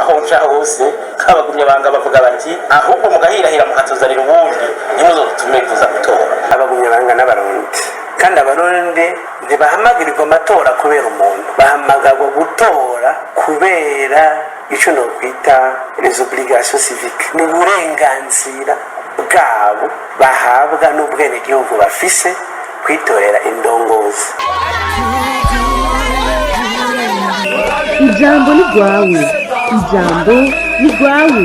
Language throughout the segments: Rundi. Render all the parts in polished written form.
Aho nca hose, nk'abagumye banga bavuga bati: "Ahubwo mugahirahira mukatuzanira ubundi, ntimuzodutume kuza gutora." Abagumye banga n'Abarundi, kandi Abarundi ntibahamagarirwa amatora kubera umuntu, bahamagarwa gutora kubera icyo nokwita les obligations civiques. Ni uburenganzira bwabo bahabwa n'ubwenegihugu bafise, kwitorera indongozi. Ijambo ni rwawe, ijambo ni rwawe.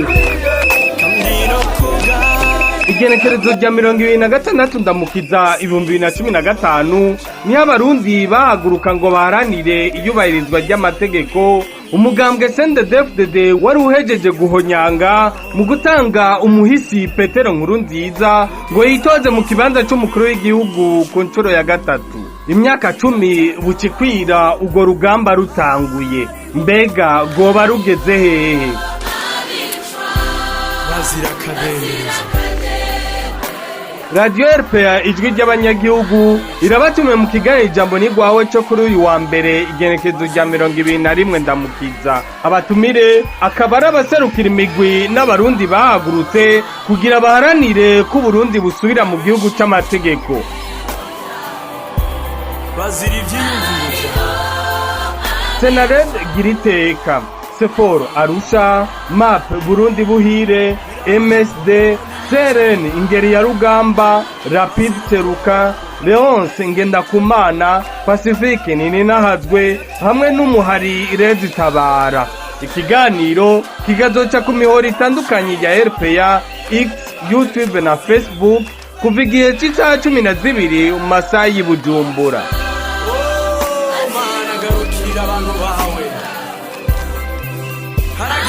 Igenekerezo rya 26 Ndamukiza 2015 niho Abarundi bahaguruka ngo baharanire iyubahirizwa ry'amategeko. Umugambwe CNDD-FDD wari uhejeje guhonyanga mu gutanga umuhisi Petero Nkurunziza ngo yitoze mu kibanza c'umukuru w'igihugu ku nshuro ya gatatu. Imyaka 10 bucikwira urwo rugamba rutanguye, mbega rwoba rugeze hehe? Bazira akadendezo. Radiyo RPA, Ijwi ry'Abanyagihugu, irabatumiye mu kiganiro Ijambo ni Rwawe cyo kuri uyu wa mbere, igenekerezo rya 21 Ndamukiza. Abatumire akaba ari abaserukira imigwi n'Abarundi bahagurutse kugira baharanire ko Uburundi busubira mu gihugu c'amategeko. Bazira ivyiyumviro. Senared Giriteka, Seforo Arusha, MAP Burundi Buhire, MSD, CRN Ingeri ya Rugamba, Rapid Seruka, Leonce Ngendakumana, Pacifique Nininahazwe hamwe n'umuhari Rezi Tabara. Ikiganiro kigazoca ku mihoro itandukanye ya RPA, X, YouTube na Facebook kuva igihe c'isaha 12 mu masaha y'i Bujumbura. Mana, garukira abantu bawe. Harageze.